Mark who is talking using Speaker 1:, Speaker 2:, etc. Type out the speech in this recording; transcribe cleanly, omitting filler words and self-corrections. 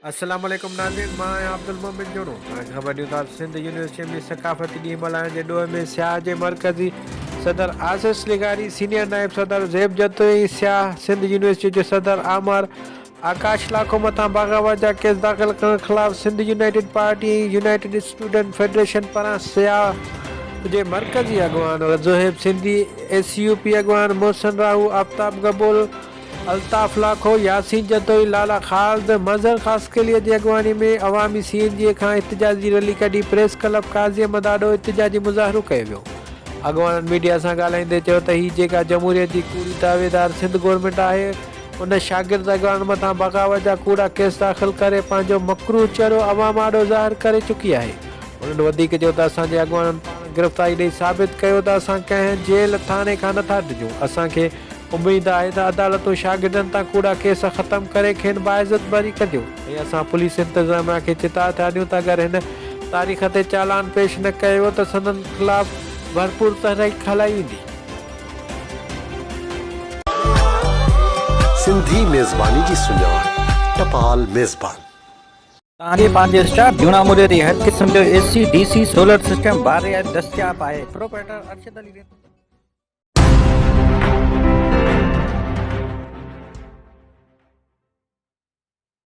Speaker 1: السلام عليڪم ناظرين مان آهيان عبدالمومن جوڻو توهان کي خبر ڏيون ٿا ته سنڌ يونيورسٽي ۾ ثقافتي ڏينهن ملهائڻ جي ڏوهه ۾ سياح جي مرڪزي صدر آصف لغاري سينيئر نائب صدر زيب جتوئي ۽ سياح سنڌ يونيورسٽي جو صدر آمر آڪاش لاکو مٿان بغاوت جا ڪيس داخل ڪرڻ خلاف Sindh united party ۽ united student federation پاران سياح جي مرڪزي اڳواڻ Zohaib Sindhi S U P اڳواڻ محسن راهو آفتاب گبول الطاف لاکو، ياسين جتوئي، لالا خالد، مظهر خاصخيليء جي اڳواڻي ۾ عوامي سي اين جي کان احتجاجي ريلي ڪڍي پريس ڪلب قاضي احمد آڏو احتجاجي مظاهرو ڪيو ويو. اڳواڻن ميڊيا سان ڳالهائيندي چيو ته هي جيڪا جمهوريت جي ڪوڙي دعويدار سنڌ گورنمينٽ آهي ان شاگرد اڳواڻن مٿان بغاوت جا ڪوڙا ڪيس داخل ڪري پنهنجو مڪروه چهرو عوام آڏو ظاهر ڪري چڪي آهي. هنن وڌيڪ چيو ته اسان جي اڳواڻن پاڻ گرفتاري ڏئي ثابت ڪيو ته اسان ڪنهن جيل ٿاڻي کان نٿا ڊڄون اسان کي اميد آهي ته عدالتون شاگردن تان ڪوڙا ڪيس ختم ڪري کين باعزت بري ڪنديون ۽ اسان پوليس انتظاميا کي چتاء ٿا ڏيون ته اگر هن تاريخ تي چالان پيش نه ڪيو ويو ته سندن خلاف ڀرپور تحريڪ هلائي ويندي.
Speaker 2: سنڌي ميزباني جي سڃاڻ ٽپال ميزبان.
Speaker 3: توهان جي پنهنجي اسٽاف جهونا موري تي هر قسم جو A C, D C, solar system باري دستياب آهي. پروپرائيٽر ارشد علي رند.